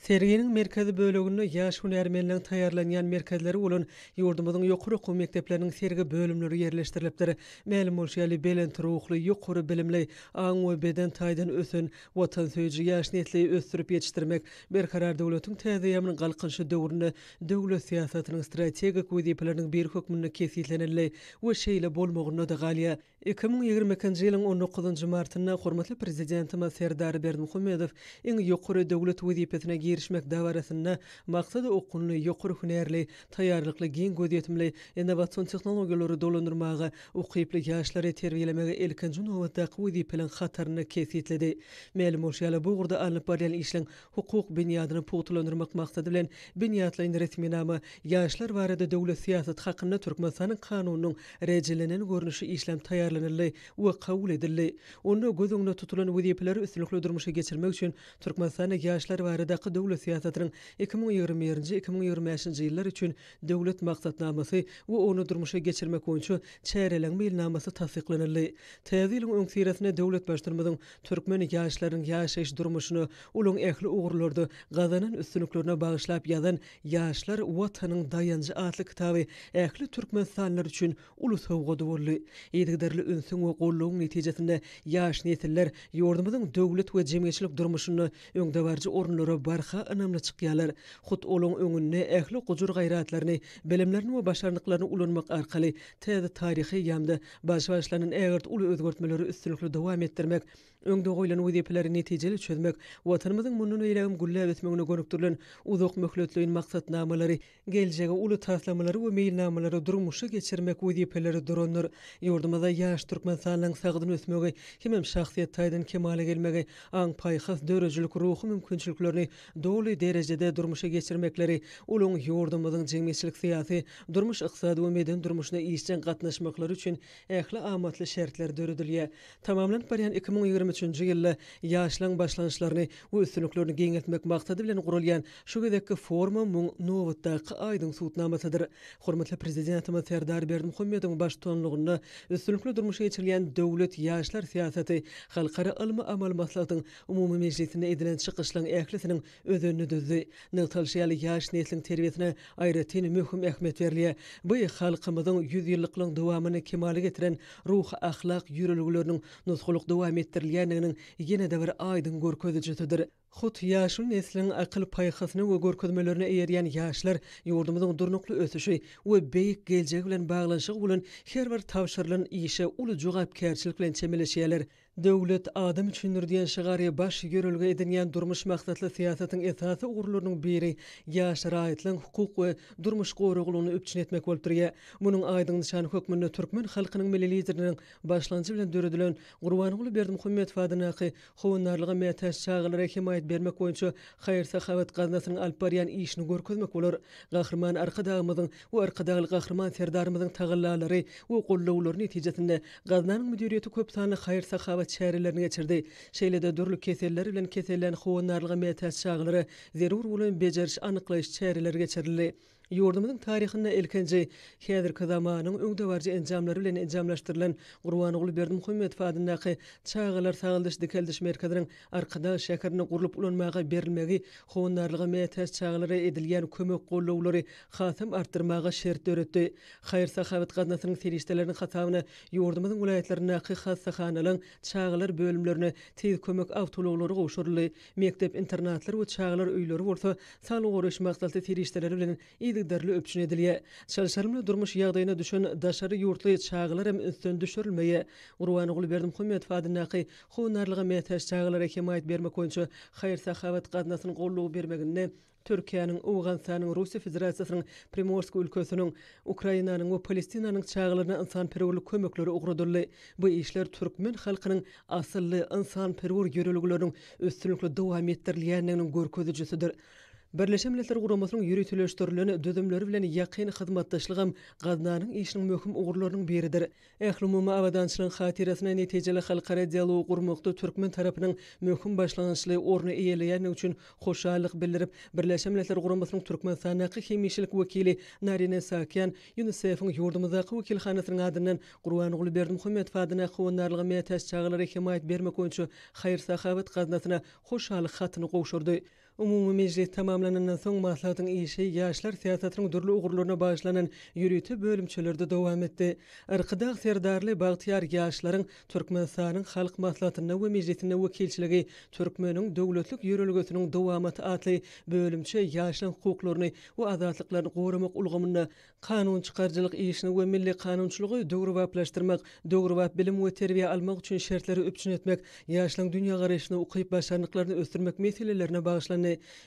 Serginiň merkezi böleginde ýaş hünärmenleriň taýýarlanýan merkezleri bolan ýurdumyzyň ýokary okuw mekdepleriniň sergi bölümleri ýerleşdirilipdir. Mälim bolşy ýaly, belent ruhly, ýokary bilimli, aň we beden taýdan ösen, watansöýüji ýaş nesli ösdürip ýetişdirmek Berkarar döwletiň täze eýýamynyň Galkynyşy döwründe döwlet syýasatynyň strategik wezipeleriniň biri hökmünde kesgitlenildi we şeýle bolmagynda-da galýar. 2022-nji ýylyň on dokuzynjy martynda hormatly Prezidentimiz Serdar Berdimuhamedow iň ýokary döwlet wezipesine girişmek dabarasynda maksada okgunly, ýokary hünärli, taýýarlykly, giň gözýetimli, innowasion tehnologiýalary dolandyrmaga ukyply ýaşlary terbiýelemegi ilkinji nobatdaky wezipeleriň hatarynda kesgitledi. Mälim bolşy ýaly, bu ugurda alnyp barylýan işleň hukuk binýadyny pugtalandyrmak maksady bilen, binýatlaýyn resminama, Ýaşlar barada döwlet syýasaty hakynda Türkmenistanyň Kanunynyň rejelenen görnüşi işlenip taýýarlanyldy we kabul edildi. Onda göz öňünde tutulan wezipeleri üstünlikli durmuşa geçirmek üçin Türkmenistanda ýaşlar baradaky döwlet syýasatynyň 2021-nji, 2025-nji ýyllar üçin Döwlet maksatnamasy we ony durmuşa geçirmek boýunça çäreleriň meýilnamasy tassyklanyldy. Täze ýylyň öňüsyrasynda döwlet Baştutanymyzyň türkmen ýaşlarynyň ýaşaýyş-durmuşyna, olaryň ähli ugurlarda gazanan üstünliklerine bagyşlap ýazan Ýaşlar, Watanyň daýanjy atly kitaby ähli türkmenistanlylar üçin uly sowgady boldy. Yzygiderli ünsüň we goldawyň netijesinde ýaş nesiller ýurdumyzyň döwlet we jemgyýetçilik durmuşynda öňdebaryjy orunlara barha ynamly çykýarlar. Hut olaryň öňünde ähli gujur-gaýratlaryny, bilimlerini we başarnyklaryny ulanmak arkaly täze taryhy eýýamda başy başlanan ägirt uly özgertmeleri üstünlikli dowam etdirmek, öňde goýlan wezipeleri netijeli çözmek, Watanymyzyň mundan beýlägem gülläp ösmegine gönükdirilen uzak möhletleýin maksatnamalary, geljegi uly taslamalary we meýilnamalary durmuşa geçirmek wezipeleri durandyr. Ýurdumyzda ýaş türkmenistanlylaryň sagdyn ösmegi hemem şahsyýet taýdan kemala gelmegi, aň-paýhas, döredijilik, ruhy mümkinçiliklerini doly derejede durmuşa geçirmekleri, olaryň ýurdumyzyň jemgyýetçilik-syýasy, durmuş-ykdysady we medeni durmuşyna işjeň gatnaşmaklary üçin ähli amatly şertler döredilýär. Tamamlanyp barýan 2023-nji ýylda ýaşlaryň başlangyçlaryny we üstünliklerini giňeltmek maksady bilen guralýan şu gezekki foruma muň nobatdaky aýdyň subutnamasydyr. Hormatly Prezidentimiz Serdar Berdimuhamedowyň baştutanlygynda üstünlikli durmuşa geçirilýän döwlet ýaşlar syýasaty halkara ylmy-amaly maslahatyň umumy mejlisinde edilen çykyşlaryň ählisiniň özenini düzdi. Nygtalyşy ýaly, ýaş nesliň terbiýesine aýratyn möhüm ähmiýet berilýär. Bu halkymyzyň ýüzýyllyklaryň dowamynda kemala getiren ruhy-ahlak ýörelgeleriniň nusgalyk dowam etdirilýändiginiň ýene-de bir aýdyň görkezijisidir. Hut ýaşuly nesliň akyl-paýhasyna we görkezmelerine eýerýän ýaşlar ýurdumyzyň durnukly ösüşi we beýik geljegi bilen baglanyşygy bolan her bir tabşyrylan işe uly jogapkärçilik bilen çemeleşýärler. Döwlet adam üçindir diýen şygary baş ýörelge edinýän durmuş maksatly syýasatyň esasy ugurlarynyň biri ýaş raýatlaryň hukuk we durmuş goraglylygyny üpjün etmek bolup durýar. Munuň aýdyň nyşany hökmünde türkmen halkynyň Milli Lideriniň başlangyjy bilen döredilen Gurbanguly Berdimuhamedow adyndaky Howandarlyga mätäç çagalara hemaýat bermek boýunça haýyr-sahawat gaznasynyň alyp barýan işini görkezmek bolar. Gahryman Arkadagymyzyň we Arkadagly Gahryman Serdarymyzyň tagallalary we gollawlary netijesinde gaznanyň müdiriýeti köp sanly haýyr-sahawat çärelerini geçirdi. Şeýle-de dürli keseller bilen kesellän howandarlyga mätäç çagalara zerur bolan bejeriş-anyklaýyş çäreleri geçirildi. Ýurdumyzyň taryhynda ilkinji häzirki zamanyň öňdebaryjy enjamlary bilen enjamlaşdyrylan Gurbanguly Berdimuhamedow adyndaky Çagalar sagaldyş-dikeldiş merkeziniň Arkadag şäherinde gurlup ulanmaga berilmegi howandarlyga mätäç çagalara edilýän kömek-gollawlary hasam artdyrmaga şert döretdi. Haýyr-sahawat gaznasynyň serişdeleriniň hasabyna ýurdumyzyň welaýatlaryndaky hassahanalaryň çagalar bölümlerine Tiz kömek awtoulaglary gowşuryldy. Mekdep-internatlar we çagalar öýleri bolsa saglygy goraýyş maksatly serişdeleri bilen yzygiderli üpjün edilýär. Çylşyrymly durmuş ýagdaýyna düşen daşary ýurtly çagalar hem ünsden düşürilmeýär. Gurbanguly Berdimuhamedow adyndaky Howandarlyga mätäç çagalara hemaýat bermek boýunça haýyr-sahawat gaznasynyň goldaw bermeginde Türkiýäniň, Owganystanyň, Russiýa Federasiýasynyň Primorsk ülkesiniň, Ukrainanyň we Palestinanyň çagalaryna ynsanperwerlik kömekleri ugradyldy. Bu işler türkmen halkynyň asylly ynsanperwer ýörelgeleriniň üstünlikli dowam etdirilýändiginiň görkezijisidir. Birleşen Milletler Guramasynyň ýöriteleşdirilen düzümleri bilen ýakyn hyzmatdaşlygam gaznanyň işiniň möhüm ugurlarynyň biridir. Ählumumy abadançylygyň hatyrasyna netijeli halkara dialogy gurmakda türkmen tarapynyň möhüm başlangyçly orny eýeleýändigi üçin hoşallyk bildirip, Birleşen Milletler Guramasynyň Türkmenistandaky hemişelik wekili Narine Saakýan UNISEF-iň ýurdumyzdaky wekilhanasynyň adyndan Gurbanguly Berdimuhamedow adyndaky howandarlyga mätäç çagalara hemaýat bermek boýunça haýyr-sahawat gaznasyna hoşallyk hatyny gowşurdy. Umumy mejlis tamamlanandan soň, maslahatyň işi ýaşlar syýasatynyň dürli ugurlaryna bagyşlanan ýörite bölümçelerde dowam etdi. Arkadag Serdarly bagtyýar ýaşlaryň Türkmenistanyň Halk Maslahatynda we Mejlisinde wekilçiligi Türkmeniň döwletlik ýörelgesiniň dowamaty atly bölümçe ýaşlaryň hukuklaryny we azatlyklaryny goramak ulgamynda Kanun çykaryjylyk işini we milli kanunçylygy döwrebaplaşdyrmak, döwrebap bilim we terbiýe almak üçin şertleri üpjün etmek, ýaşlaryň dünýägaraýşyny, ukyp-başarnyklaryny ösdürmek meselelerine bagyşlandy.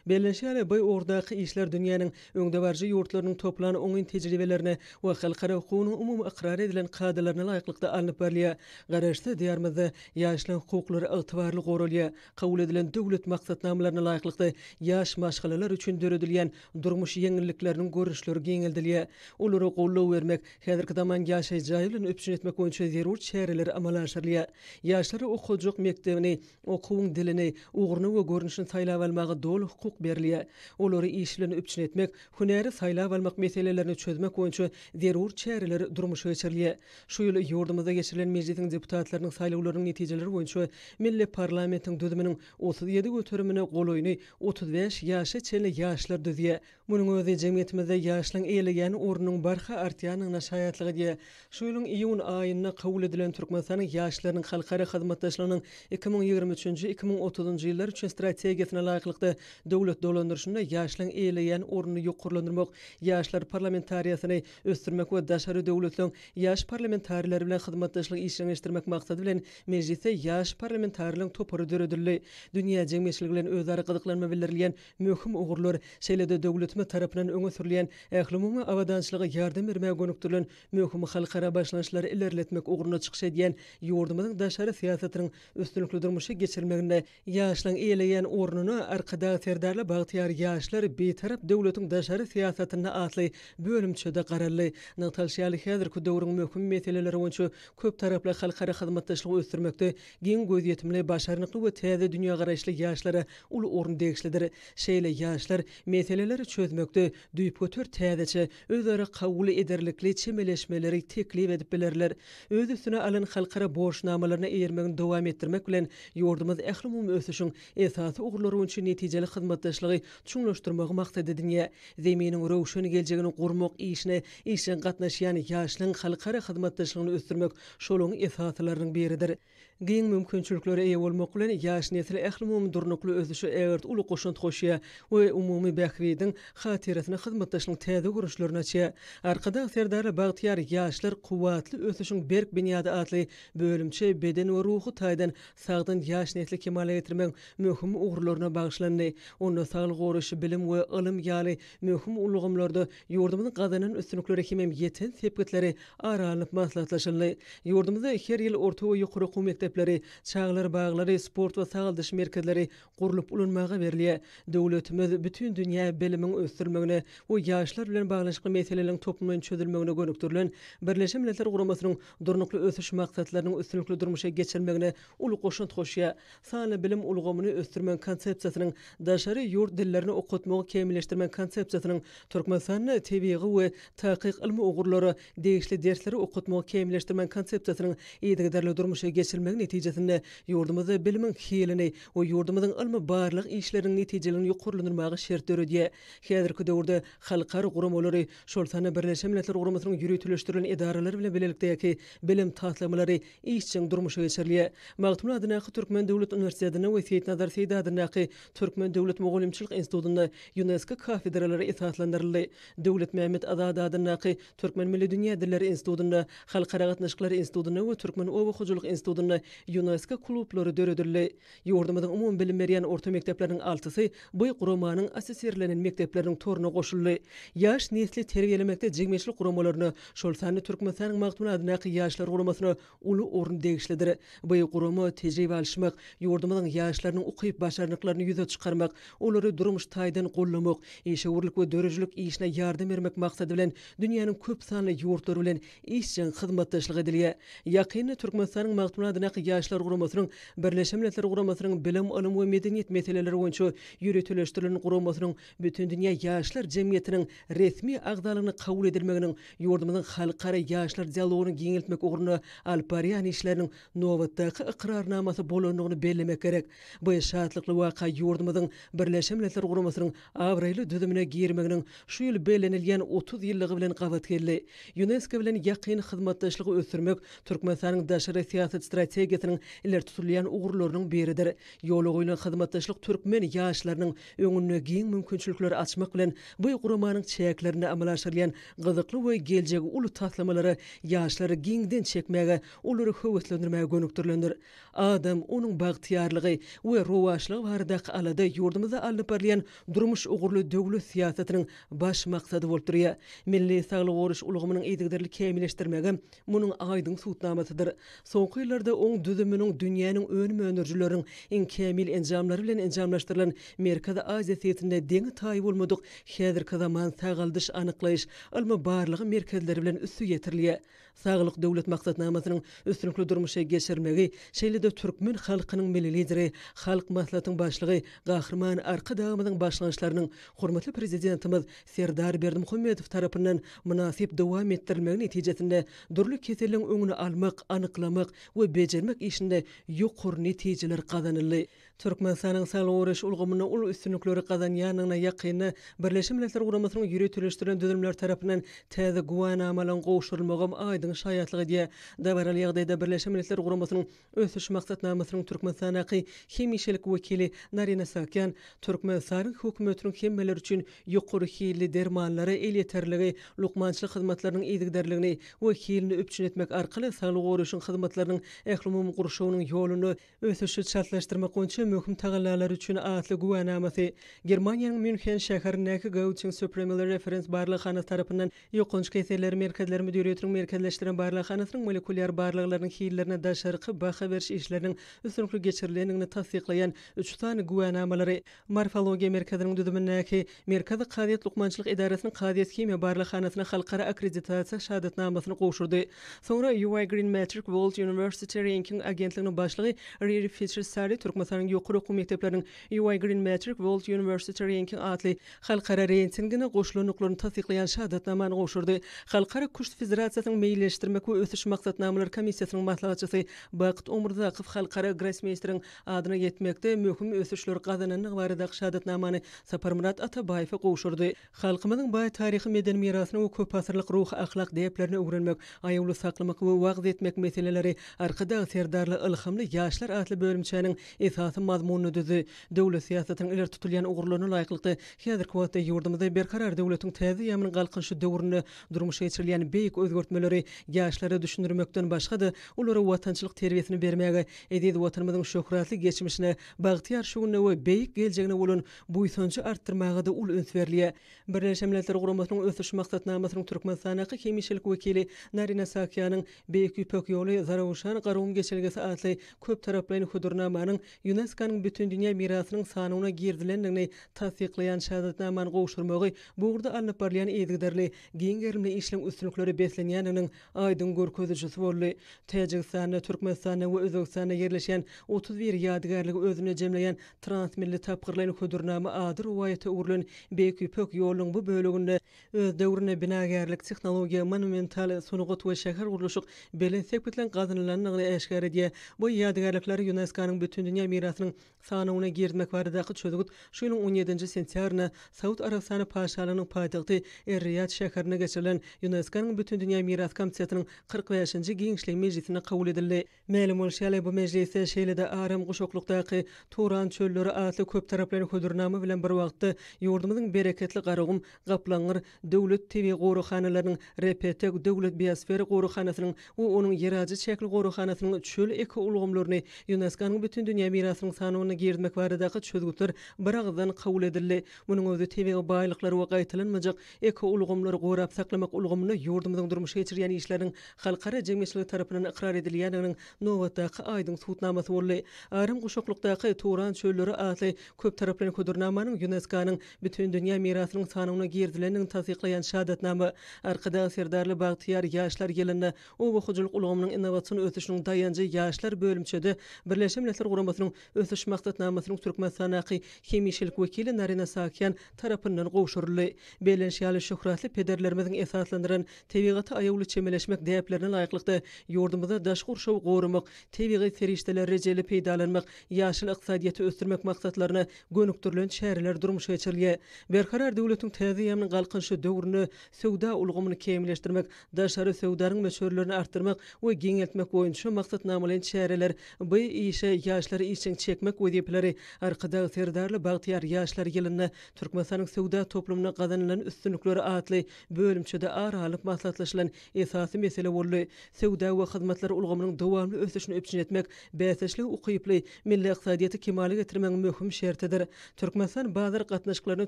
Bellenişi ýaly, bu ugurdaky işler dünýäniň öňdebaryjy ýurtlarynyň toplan oňyn tejribelerine we halkara hukugynyň umumy ykrar edilen kadalaryna laýyklykda alnyp barylýar. Garaşsyz Diýarymyzda ýaşlaryň hukuklary ygtybarly goralýar. Kabul edilen döwlet maksatnamalaryna laýyklykda, ýaş maşgalalar üçin döredilýän durmuş ýeňillikleriniň görnüşleri giňeldilýär. Olara goldaw bermek, häzirki zaman ýaşaýyş jaýy bilen üpjün etmek boýunça zerur çäreler amala aşyrylýar. Ýaşlara okajak mekdebini, okuwyň dilini, ugruny we görnüşini saýlap almaga doly hukuk berilýär. Olary iş bilen üpjün etmek, hünäri saýlap almak meselelerini çözmek boýunça zerur çäreler durmuşa geçirilýär. Şu ýyl ýurdumyzda geçirilen Mejlisiň deputatlarynyň saýlawlarynyň netijeleri boýunça milli parlamentiň düzüminiň 37 göterimine golaýyny 35 ýaşa çenli ýaşlar düzýär. Munuň özi jemgyýetimizde ýaşlaryň eýeleýän ornunyň barha artýandygyna şaýatlyk edýär. Şu ýylyň iýun aýynda kabul edilen Türkmenistanyň ýaşlarynyň halkara hyzmatdaşlygynyň 2023-nji, 2030-njy ýyllar üçin Strategiýasyna laýyklykda, döwlet dolandyryşynda ýaşlaryň eýeleýän ornuny ýokarlandyrmak, ýaşlar parlamentariýasyny ösdürmek we daşary döwletleriň ýaş parlamentarileri bilen hyzmatdaşlygy işjeňleşdirmek maksady bilen Mejlisde ýaş parlamentarileriň topary döredildi. Dünýä jemgyýetçiligi bilen özara gyzyklanma bildirilýän möhüm ugurlar, şeýle-de döwletimiz tarapyndan öňe sürülýän ählumumy abadançylyga ýardam bermäge gönükdirilen möhüm halkara başlangyçlary ilerletmek ugrunda çykyş edýän ýurdumyzyň daşary syýasatynyň üstünlikli durmuşa geçirilmeginde Ýaşlaryň eýeleýän ornuna Arkadag Serdarly bagtyýar ýaşlar Bitarap döwletiň daşary syýasatynda atly bölümçede garaldy. Nygtalyşy ýaly, häzirki döwrüň möhüm meseleleri boýunça köptaraply halkara hyzmatdaşlygy ösdürmekde giň gözýetimli, başarnykly we täze dünýägaraýyşly ýaşlara uly orun degişlidir. Şeýle ýaşlar meseleleri çözmekde düýpgöter täzeçe, özara kabul ederlikli çemeleşmeleri teklip edip bilerler. Öz üstüne alan halkara borçnamalaryna eýermegini dowam etdirmek bilen, ýurdumyz ählumumy ösüşiň esasy ugurlary boýunça netijeli hyzmatdaşlygy çuňlaşdyrmagy maksat edinýär. Zeminiň röwşen geljegini gurmak işine işjeň gatnaşýan ýaşlaryň halkara hyzmatdaşlygyny ösdürmek şolaryň esasylarynyň biridir. Giň mümkinçiliklere eýe bolmak bilen, ýaş nesil ählumumy durnukly ösüşe ägirt uly goşant goşýar we umumy bähbidiň hatyrasyna hyzmatdaşlygyň täze görnüşlerini açýar. Arkadag Serdarly bagtyýar ýaşlar kuwwatly ösüşiň berk binýady atly bölümçe beden we ruhy taýdan sagdyn ýaş nesli kemala getirmegiň möhüm ugurlaryna bagyşlandy. Onda saglygy goraýyş, bilim we ylym ýaly möhüm ulgamlarda ýurdumyzyň gazanan üstünlikleri hemem ýeten sepgitleri ara alnyp maslahatlaşyldy. Ýurdumyzda her ýyl orta we ýokary okuw mekdepleri, çagalar baglary, sport we sagaldyş merkezleri gurlup ulanmaga berilýär. Döwletimiz bütin dünýä bilimiň ösdürilmegine we ýaşlar bilen baglanyşykly meseleleriň toplumlaýyn çözülmegine gönükdirilen Birleşen Milletler Guramasynyň Durnukly ösüş maksatlarynyň üstünlikli durmuşa geçirilmegine uly goşant goşýar. Sanly bilim ulgamyny ösdürmegiň Konsepsiýasynyň, daşary ýurt dillerini okatmagy kämilleşdirmegiň Konsepsiýasynyň, Türkmenistanda tebigy we takyk ylmy ugurlara degişli dersleri okatmagy kämilleşdirmegiň Konsepsiýasynyň yzygiderli durmuşa geçirilmegi netijesinde ýurdumyzda bilimiň hilini we ýurdumyzyň ylmy-barlag işleriniň netijeligini ýokarlandyrmaga şert döredýär. Häzirki döwürde halkara guramalary, şol sanda Birleşen Milletler Guramasynyň ýöriteleşdirilen edaralary bilen bilelikdäki bilim taslamalary işjeň durmuşa geçirilýär. Magtymguly adyndaky Türkmen döwlet uniwersitetinde we Seýitnazar Seýdi adyndaky Türkmen döwlet mugallymçylyk institutynda Ýunesko kafedralary esaslandyryldy. Döwletmämmet Azady adyndaky Türkmen milli dünýä dilleri institutynda, Halkara gatnaşyklary institutynda we Türkmen oba hojalyk institutynda Ýunesko klublary döredildi. Ýurdumyzyň umumybilim berýän orta mekdepleriniň altysy bu guramanyň assosirlenen mekdepleriniň toruna goşuldy. Ýaş nesli terbiýelemekde jemgyýetçilik guramalaryna, şol sanda Türkmenistanyň Magtymguly adyndaky Ýaşlar guramasyna uly orun degişlidir. Bu gurama tejribe alyşmak, ýurdumyzyň ýaşlarynyň ukyp-başarnyklaryny ýüze çykarmak, olary durmuş taýdan goldamak, işewürlik we döredijilik işine ýardam bermek maksady bilen dünýäniň köp sanly ýurtlary bilen işjeň hyzmatdaşlyk edilýär. Ýakynda Türkmenistanyň Magtymguly adyndaky. Ýewropadaky Ýaşlar guramasynyň Birleşen Milletler Guramasynyň Bilim, ylym we medeniýet meseleleri boýunça ýöriteleşdirilen guramasynyň Bütindünýä ýaşlar jemgyýetiniň resmi agzalygyna kabul edilmeginiň ýurdumyzyň halkara ýaşlar dialogyny giňeltmek ugrunda alyp barýan işleriniň nobatdaky ykrarnamasy bolandygyny bellemek gerek. Bu şatlykly waka ýurdumyzyň Birleşen Milletler Guramasynyň abraýly düzümine girmeginiň şu ýyl bellenilýän 30 ýyllygy bilen gabat geldi. Ýunesko bilen ýakyn hyzmatdaşlygy ösdürmek Türkmenistanyň daşary syýasat strategiýasynyň ileri tutulýan ugurlarynyň biridir. Ýola goýlan hyzmatdaşlyk türkmen ýaşlarynyň öňünde giň mümkinçilikleri açmak bilen, bu guramanyň çäklerinde amala aşyrylýan gyzykly we geljegi uly taslamalara ýaşlary giňden çekmäge, olary höweslendirmäge gönükdirilendir. Adam, onuň bagtyýarlygy we rowaçlygy baradaky alada ýurdumyzda alnyp barylýan durmuş ugurly döwlet syýasatynyň baş maksady bolup durýar. Milli saglygy goraýyş ulgamynyň yzygiderli kämilleşdirmegi munuň aýdyň subutnamasydyr. Soňky ýyllarda oň düzüminiň dünýäniň önüm öndürijileriniň iň kämil enjamlary bilen enjamlaşdyrylan Merkezi Aziýa sebitinde deňi-taýy bolmadyk häzirki zaman sagaldyş-anyklaýyş ylmy-barlag merkezleri bilen üsti ýetirilýär. Saglyk Döwlet maksatnamasynyň üstünlikli durmuşa geçirilmegi, şeýle-de türkmen halkynyň Milli Lideri, Halk Maslahatynyň Başlygy Gahryman Arkadagymyzyň başlangyçlarynyň hormatly Prezidentimiz Serdar Berdimuhamedow tarapyndan mynasyp dowam etdirilmegi netijesinde dürli keselleriň öňüni almak, anyklamak we bejermek işinde ýokary netijeler gazanyldy. Türkmenistanyň saglygy goraýyş ulgamynda uly üstünlikleri gazanýandygyna ýakynda Birleşen Milletler Guramasynyň ýöriteleşdirilen düzümleri tarapyndan täze güwänamalaryň gowşurylmagam aýdyň şaýatlyk edýär. Dabaraly ýagdaýda Birleşen Milletler Guramasynyň Ösüş maksatnamasynyň Türkmenistandaky hemişelik wekili Narine Saakýan Türkmenistanyň Hökümetiniň hemmeler üçin ýokary hilli dermanlara elýeterligi, lukmançylyk hyzmatlarynyň yzygiderligini we hilini üpjün etmek arkaly saglygy goraýşyň hyzmatlarynyň ählumumy gurşawynyň ýolunda ösüşi çaltlaşdyrmak boýunça möhüm tagallalary üçin atly güwänamasy Germaniýanyň Mýunhen şäherindäki Gauting Supremely Reference barlaghanasy tarapyndan Ýokanç keselleri merkezleri müdiriýetiniň merkezleşdiren barlaghanasynyň molekulýar barlaglarynyň hillerine daşarky baha beriş işleriniň üstünlikli geçirilendigini tassyklaýan üç sany güwänamalary Morfologiýa merkeziniň düzümindäki Merkezi kazyýet lukmançylyk edarasynyň kazyýet-himiýa barlaghanasyna halkara akkreditasiýa şahadatnamasyny gowşurdy. Soňra UI Green Metric World University Ranking agentliginiň başlygy Riri Fitcher Sari Türkmenistanyň ýokary okuw mekdepleriniň UI Green Metric World University Ranking atly halkara reýtingine goşulandyklaryny tassyklaýan şahadatnamany gowşurdy. Halkara küşt federasiýasynyň Meýilleşdirmek we ösüş maksatnamalary komissiýasynyň maslahatçysy Bakyt Omurzakow halkara grossmeýsteriň adyna ýetmekde möhüm ösüşler gazanandygy baradaky şahadatnamany Saparmyrat Atabaýewe gowşurdy. Halkymyzyň baý taryhy-medeni mirasyny we köpasyrlyk ruhy-ahlak däplerini öwrenmek, aýawly saklamak we wagyz etmek meseleleri Arkadag Serdarly ylhamly ýaşlar atly bölümçäniň esasy mazmunyny düzdi. Döwlet syýasatynyň ileri tutulýan ugurlaryna laýyklykda, häzirki wagtda ýurdumyzda Berkarar döwletiň täze eýýamynyň Galkynyşy döwründe durmuşa geçirilýän beýik özgertmeleri ýaşlara düşündirmekden başga-da, olara watançylyk terbiýesini bermäge, eziz Watanymyzyň şöhratly geçmişine, bagtyýar şu gününe we beýik geljegine bolan buýsanjy artdyrmaga-da uly üns berilýär. Birleşen Milletler Guramasynyň Ösüş Maksatnamasynyň Türkmenistandaky hemişelik wekili Narine Saakýanyň Beýik Ýüpek ýoly, Zarowşan Garagum geçelgesi atly köptaraplaýyn hödürnamanyň Ýunesko-nyň Bütindünýä mirasynyň sanawyna girizilendigini tassyklaýan şahadatnamany gowşurmagy bu ugurda alnyp barylýan yzygiderli, giň gerimli işleň üstünliklere beslenýändiginiň aýdyň görkezijisi boldy. Täjigistanda, Türkmenistanda we Özbegistanda ýerleşýän 31 ýadygärligi özünde jemleýän transmilli tapgyrlaýyn hödürnama ady rowaýata öwrülen Beýik Ýüpek ýolunyň bu böleginde öz döwründe binagärlik, tehnologiýa, monumental sungat we şähergurluşyk belent sepgitleň gazanylandygyny äşgär edýär. Bu ýadygärlikleri ÝUNESKO-nyň Bütindünýä mirasynyň sanawyna girizmek baradaky çözgüt şu ýylyň on ýedinji sentýabrynda Saud Arabystany Patyşalygynyň paýtagty Er-Riýad şäherinde geçirilen ÝUNESKO-nyň Bütindünýä miras komitetiniň 45-nji giňişleýin mejlisinde kabul edildi. Mälim bolşy ýaly, bu mejlisde şeýle-de aram guşaklykdaky Turan çölleri atly köptaraplaýyn hödürnama bilen bir wagtda ýurdumyzyň bereketli Garagum, Gaplaňgyr döwlet tebigy goraghanalarynyň, Repetek döwlet biosfera goraghanasynyň we onuň Ýerajy çäkli goraghanasynyň çöl ekoulgamlaryny ÝUNESKO-nyň Bütindünýä mirasynyň. mirasynyň sanawyna girizmek baradaky çözgütler biragyzdan kabul edildi. Munuň özi tebigy baýlyklary we gaýtalanmajak ekoulgamlary gorap saklamak ulgamynda ýurdumyzyň durmuşa geçirýän işleriniň halkara jemgyýetçiligi tarapyndan ykrar edilýändiginiň nobatdaky aýdyň subutnamasy boldy. Aram guşaklykdaky Turan çölleri atly köptaraplaýyn hödürnamanyň ÝUNESKO-nyň Bütindünýä mirasynyň sanawyna girizilendigini tassyklaýan şahadatnama Arkadag Serdarly bagtyýar ýaşlar ýylynda Oba hojalyk ulgamynyň innowasion ösüşiniň daýanjy ýaşlar bölümçede Birleşen Milletler Guramasynyň Ösüş Maksatnamasynyň Türkmenistandaky hemişelik wekili Narina Saakýan tarapyndan gowşuryldy. Bellenişi ýaly, şöhratly pederlerimiziň esaslandyran tebigata aýawly çemeleşmek däplerine laýyklykda, ýurdumyzda daşky gurşawy goramak, tebigy serişdeleri rejeli peýdalanmak, ýaşyl ykdysadyýeti ösdürmek maksatlaryna gönükdirilen çäreler durmuşa geçirilýär. Berkarar döwletiň täze eýýamynyň Galkynyşy döwründe söwda ulgamyny kämilleşdirmek, daşary söwdanyň möçberlerini artdyrmak we giňeltmek boýunça maksatnamalaýyn çäreler, bu işe ýaşlary işjeň çekmek wezipeleri Arkadag Serdarly bagtyýar ýaşlar ýylynda Türkmenistanyň söwda toplumynda gazanylan üstünlikler atly bölümçede ara alnyp maslahatlaşylan esasy mesele boldy. Söwda we hyzmatlar ulgamynyň dowamly ösüşini üpjün etmek bäsdeşlige ukyply milli ykdysadyýeti kemala getirmegiň möhüm şertidir. Türkmenistan bazar gatnaşyklaryny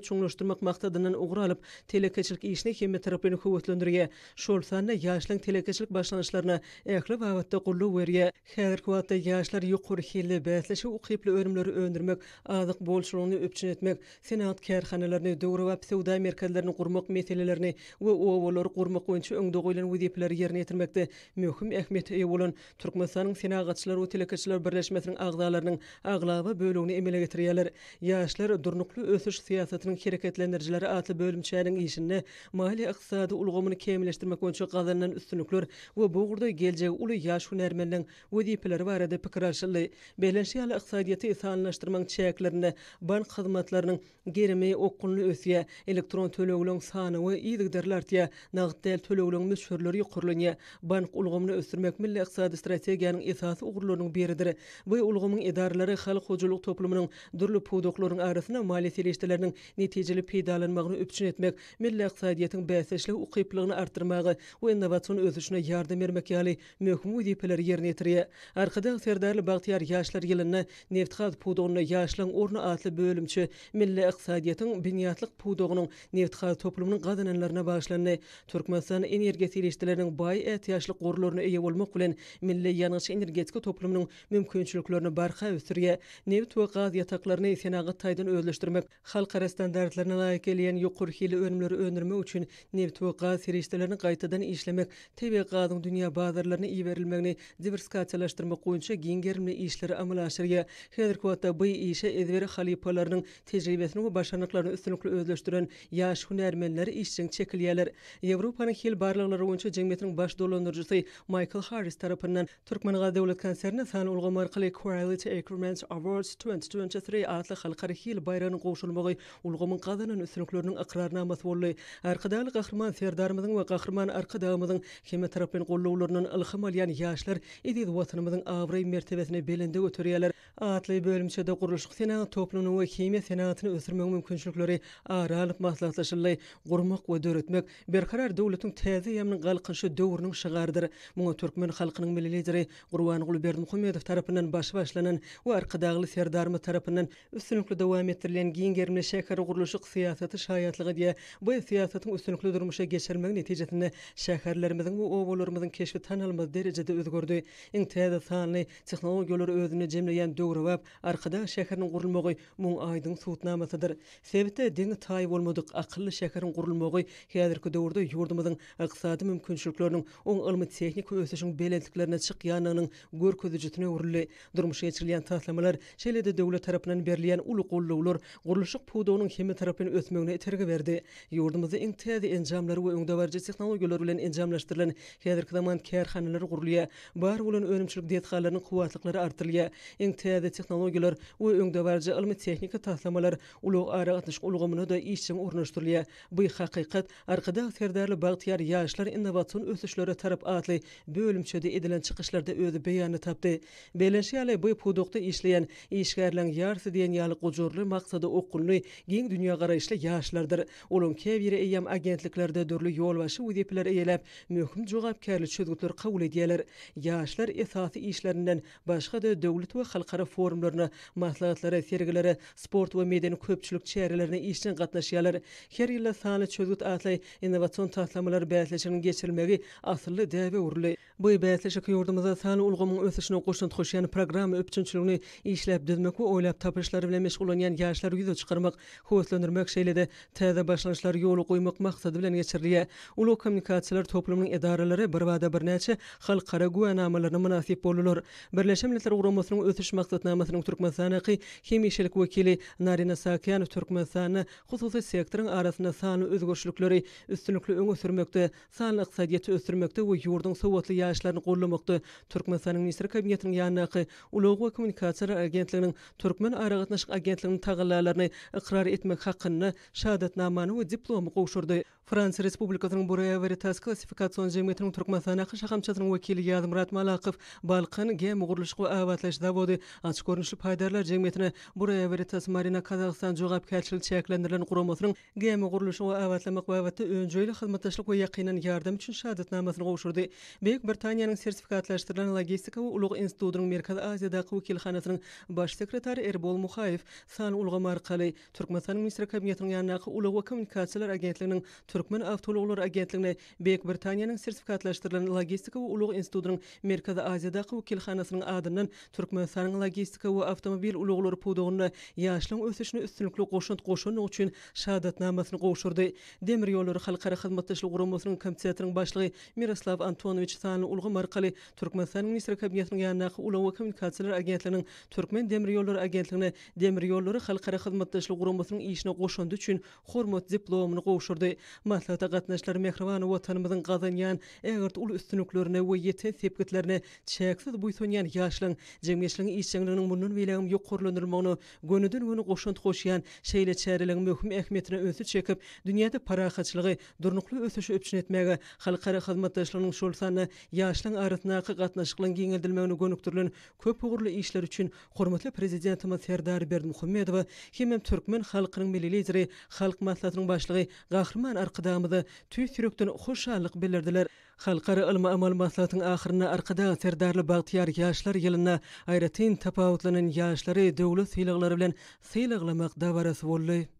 çuňlaşdyrmak maksadyndan ugur alyp, telekeçilik işini hemmetaraplaýyn höweslendirýär, şol sanda ýaşlaryň telekeçilik başlangyçlaryna ähli babatda goldaw berýär. Häzirki wagtda ýaşlar ýokary hilli, bäsleşige ukyply önümleri öndürmek, azyk bolçulygyny üpjün etmek, senagat kärhanalaryny, döwrebap söwda merkezlerini gurmak meselelerini we obalary gurmak boýunça öňde goýlan wezipeleri ýerine ýetirmekde möhüm ähmiýete eýe bolan Türkmenistanyň Senagatçylar we telekeçiler birleşmesiniň agzalarynyň aglaba bölegini emele getirýärler. Ýaşlar durnukly ösüş syýasatynyň hereketlendirijileri atly bölümçäniň işinde maliýe-ykdysady ulgamyny kämilleşdirmek boýunça gazanylan üstünlikler we bu ugurda geljegi uly ýaş hünärmenleň wezipeleri barada pikir alşyldy. Bellenişi ýaly, ykdysadyýeti sanlylaşdyrmagyň çäklerinde bank hyzmatlarynyň Gerimi okgunly ösýär, elektron tölegleriň sanawy yzygiderli artýar, nagt däl tölegleriň möçberleri ýokarlanýar. Bank ulgamyny ösdürmek milli ykdysady strategiýanyň esasy ugurlarynyň biridir. Bu ulgamyň edaralary halk hojalyk toplumynyň dürli pudaklarynyň arasynda maliýe serişdeleriniň netijeli peýdalanmagyny üpjün etmek, milli ykdysadyýetiň bäsdeşlige ukyplylygyny artdyrmaga we innowasion ösüşine ýardam bermek ýaly möhüm wezipeleri ýerine ýetirýär. Arkadag Serdarly bagtyýar ýaşlar ýylynda Nebitgaz pudagynda ýaşlaryň orny atly bölümçe milli ykdysadyýetiň binýatlyk pudagynyň nebitgaz toplumynyň gazananlaryna bagyşlandy. Türkmenistan energiýa serişdeleriniň baý ätiýaçlyk gorlaryna eýe bolmak bilen, milli ýangyç-energetika toplumynyň mümkinçiliklerini barha ösdürýär. Nebit we gaz ýataklaryny senagat taýdan özleşdirmek, Halkara standartlaryna laýyk gelýän ýokary hilli önümleri öndürmek üçin nebit we gaz serişdelerini gaýtadan işlemek, tebigy gazyň dünýä bazarlaryna iberilmegini diwersifikasiýalaşdyrmak boýunça giň gerimli işleri amala aşyrýar. Häzirki wagtda bu işe ezber halypalarynyň tejribesini we başarnyklaryny üstünlikli özleşdiren ýaş hünärmenler işjeň çekilýärler. Ýewropanyň hil barlaglary boýunça jemgyýetiniň baş dolandyryjysy Maýkl Harris tarapyndan Türkmengaz döwlet konserni sanly ulgam arkaly Quality Assurance Awards 2023 atly halkara hil baýragynyň gowşurylmagy ulgamyň gazanan üstünlikleriniň ykrarnamasy boldy. Arkadagly Gahryman Serdarymyzyň we Gahryman Arkadagymyzyň hemmetaraplaýyn gollawlaryndan ylham alýan ýaşlar eziz Watanymyzyň abraý-mertebesini belende göterýärler. Atly bölümçede gurluşyk senagat toplumyny we himiýa senagatyny ösdürmegiň mümkinçilikleri ara alnyp maslahatlaşyldy. Gurmak we döretmek, Berkarar döwletiň täze eýýamynyň Galkynyşy döwrüniň şygarydyr. Muňa türkmen halkynyň Milli Lideri Gurbanguly Berdimuhamedow tarapyndan başy başlanan we Arkadagly Serdarymyz tarapyndan üstünlikli dowam etdirilýän giň gerimli şähergurluşyk syýasaty şaýatlyk edýär. Bu syýasatyň üstünlikli durmuşa geçirilmegi netijesinde şäherlerimiziň we obalarymyzyň keşbi tanalmaz derejede özgerdi. Iň täze sanly Tehnologiýalary özünde jemleýän döwrebap Arkadag şäheriniň gurulmagy muň aýdyň subutnamasydyr. Sebitde deňi-taýy bolmadyk akylly şäheriň gurulmagy häzirki döwürde ýurdumyzyň ykdysady mümkinçilikleriniň oň ylmy-tehniki ösüşiň belentliklerine çykýandygynyň görkezijisine öwrüldi. Durmuşa geçirilýän taslamalar, şeýle-de döwlet tarapyndan berilýän uly goldawlar gurluşyk pudagynyň hemmetaraplaýyn ösmegine itergi berdi. Ýurdumyzda iň täze enjamlar we öňdebaryjy tehnologiýalar bilen enjamlaşdyrylan häzirki zaman kärhanalary gurulýar. Bar bolan önümçilik desgalarynyň kuwwatlyklary artdyrylýar. Iň täze tehnologiýalar we öňdebaryjy ylmy-tehniki taslamalar ulag-aragatnaşyk ulgamyna-da işjeň ornaşdyrylýar. Bu hakykat Arkadag Serdarly bagtyýar ýaşlar innowasion ösüşlere tarap atly bölümçede edilen çykyşlarda öz beýanyny tapdy. Bellenişi ýaly, bu pudakda işleýän işgärleriň ýarysy diýen ýaly gujurly, maksada okgunly, giň dünýägaraýyşly ýaşlardyr. Olaryň käbiri eýýäm agentliklerde dürli ýolbaşçy wezipeleri eýeläp, möhüm jogapkärli çözgütleri kabul edýärler. Ýaşlar esasy işlerinden başga-da döwlet we halkara. forumlaryna, maslahatlara, sergilere, sport we medeni-köpçülik çärelerine işjeň gatnaşýarlar. Her ýylda Sanly çözgüt atly innowasion taslamalar bäsleşiginiň geçirilmegi asylly däbe öwrüldi. Bu bäsleşik ýurdumyzda sanly ulgamyň ösüşine goşant goşýan programma üpjünçiligini işläp düzmek we oýlap tapyşlary bilen meşgullanýan ýaşlary ýüze çykarmak, höweslendirmek, şeýle-de täze başlangyçlary ýola goýmak maksady bilen geçirilýär. Ulag kommunikasiýalar toplumynyň edaralary birbada birnäçe halkara güwänamalaryna mynasyp boldular. Birleşen Milletler Guramasynyň Ösüş Maksatnamasynyň Türkmenistandaky hemişelik wekili Narine Saakýan Türkmenistanda hususy sektoryň arasynda sanly özgerişlikleri üstünlikli öňe sürmekde, sanly ykdysadyýeti ösdürmekde we ýurduň sowatly ýaşlaryny goldamakda Türkmenistanyň Ministrler Kabinetiniň ýanyndaky Ulag we kommunikasiýalar agentliginiň Türkmen aragatnaşyk agentliginiň tagallalaryny ykrar etmek hakynda Şahadatnamany we diplomy gowşurdy. Fransiýa Respublikasynyň Bureau Veritas klassifikasion jemgyýetiniň Türkmenistandaky şahamçasynyň wekili Ýazmyrat Malakow Balkan gämi gurluşyk we abatlaýyş zawody açyk görnüşli paýdarlar jemgyýetine Bureau Veritas Marina Kazakhstan jogapkärçiligi çäklendirilen guramasynyň Gämi gurluşygy we abatlamak babatda önjeýli hyzmatdaşlyk we ýakyndan ýardam üçin şahadatnamasyny gowşurdy. Beýik Britaniýanyň Sertifikatlaşdyrylan logistika we ulag institutynyň Merkezi Aziýadaky wekilhanasynyň baş sekretary Erbol Muhaýew sanly ulgam arkaly Türkmenistanyň Ministrler Kabinetiniň ýanyndaky Ulag we kommunikasiýalar agentliginiň Türkmen awtoulaglary agentligine Beýik Britaniýanyň Sertifikatlaşdyrylan logistika we ulag institutynyň Merkezi Aziýadaky wekilhanasynyň adyndan Türkmenistanyň logistika we awtomobil ulaglary pudagynda ýaşlaryň ösüşine üstünlikli goşant goşandygy üçin şahadatnamasyny gowşurdy. Demir ýollary halkara hyzmatdaşlygy guramasynyň komitetiniň başlygy Miroslaw Antonowiç sanly ulgam arkaly Türkmenistanyň Ministrler Kabinetiniň ýanyndaky Ulag we kommunikasiýalar agentliginiň Türkmen demir ýollary agentligine Demir ýollary halkara hyzmatdaşlygy guramasynyň işine goşandy üçin hormat diplomyny gowşurdy. Maslahata gatnaşyjylar mähriban Watanymyzyň gazanýan ägirt uly üstünliklerine we ýeten sepgitlerine çäksiz buýsanýan ýaşlaryň jemgyýetçiligiň işjeňliginiň mundan beýlägem ýokarlandyrylmagyna gönüden-göni goşant goşýan şeýle çäreleriň möhüm ähmiýetine ünsi çekip, dünýäde parahatçylygy, durnukly ösüşi üpjün etmäge, halkara hyzmatdaşlygynyň, şol sanda ýaşlaryň arasyndaky gatnaşyklaryň giňeldilmegine gönükdirilen köpugurly işler üçin Hormatly Prezidentimiz Serdar Berdimuhamedowa hemem türkmen halkynyň Milli Lideri, Halk Maslahatynyň Başlygy Gahryman Arkadagymyza tüýs ýürekden hoşallyk bildirdiler. Halkara ylmy-amaly maslahatyň ahyrynda Arkadag Serdarly bagtyýar ýaşlar ýylynda aýratyn tapawutlanan ýaşlary döwlet sylaglary bilen sylaglamak dabarasy boldy.